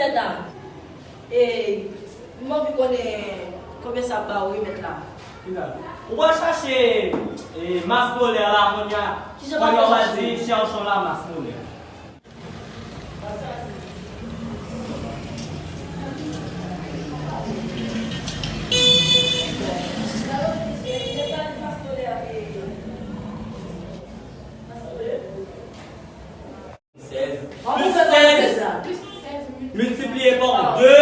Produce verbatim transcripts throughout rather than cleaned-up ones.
Mèt la, e, m anvi konnen konbyen sa ap ba w, wi, mèt la. Kisa? Ou pral chache, e, mas polè la kounye a. Kounye a w pral di chèche yon la mas polè. Sèz. Plis sèz miltipliye pa de.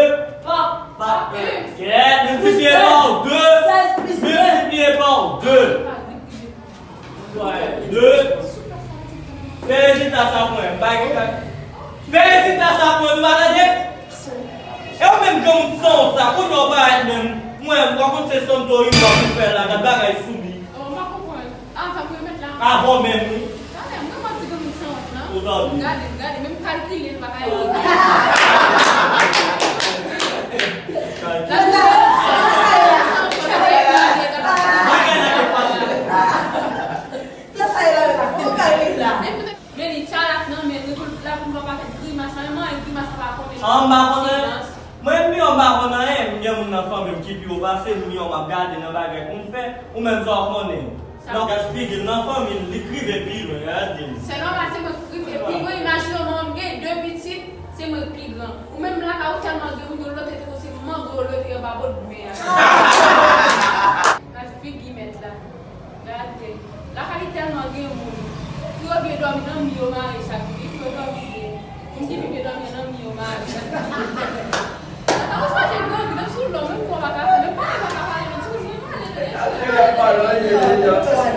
Pa, pa, kèt, miltipliye pa de. Miltipliye pa de. De. Fè rezilta sa pou mwen. Bay, bay. Fè rezilta sa pou mwen, nou pa tande? E ou menm granmoun sanwont sa, kounye a w parèt menm. Mwen, w a konn se Santorini w ap fè la, gad bagay soubi. Oh, m pa konprann. Avan pou yo mèt la. Avan menm, wi. Talè, mwen, m ap di granmoun sanwont lan. Ou tande? Gade, gade, menm kalkile, l pa ka rive. Bagay la te pase. Men li tchalat nan men li, pou l la pou l pa fè grimas, la, men grimas la pa konnen. An, m pa konnen. Mwen, m yon m pa konn anyen, m gen moun nan fanmi m ki pi wo pase m, m yon m ap gade nan bagay pou m fè, ou menm sa w konnen. Nan gad figi l nan fanmi l, li k rive pi lwen, gade l. Se nòmal, se mwen k rive pi lwen, imajine w, mwen m gen de pitit, se mwen k pi gran. Ou menm lakay ou tèlman gen moun yo lote tankou se mango yo lote anba bò dlo a. Gad figi mèt la. Gade, lakay li tèlman gen moun. Pou yo byen dòmi nan mi yo mare chak jou, pou yo dòmi byen. Moun ki pi byen dòmi nan mi yo mare chak jou. Ata ou chwazi grangou, menm sou lò, menm kò pa ka fè, menm pale pa ka pale, menm sou mwen pale, tande sou mwen pale.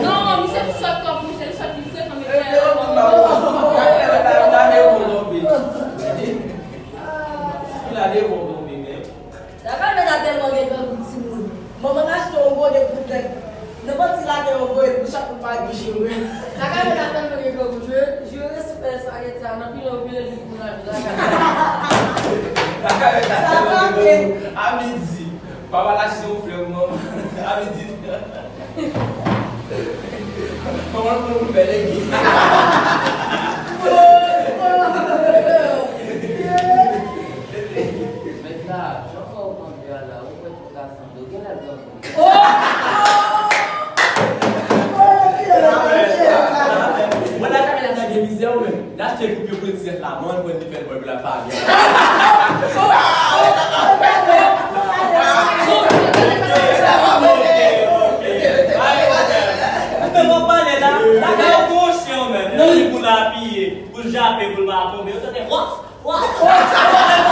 Non, misye sòt twòp, misye sòt li frekan, men Lakay mèt la tèlman gen grangou timoun. Manman achte yon bonè pou tèt. Nenpòt ti lagè yo voye l pou chak moun pa gen cheve. Lakay mèt la tèlman gen grangou. Je, je respè sa, gen sa, nan pile, pile, li pou la, lakay. Lakay mèt la tèlman gen grangou. A midi, papa l achte yon flè pou manman. A midi. Kòman l pran pou l fè legi? Mèt la, jan kò w kanpe a la, ou kwè pou ka sanble, w genlè grangou. Mwen la kamera sa gen mizè ou menm. N achte gwoup yo pou ti zèf la, mwen mwen te fè l mwen pou la fami. Mwen pale la, la ka yo gwo chen menm. Nan li pou l apiye, pou l jape, pou l pa tonbe. Yo tande, waf, waf, waf.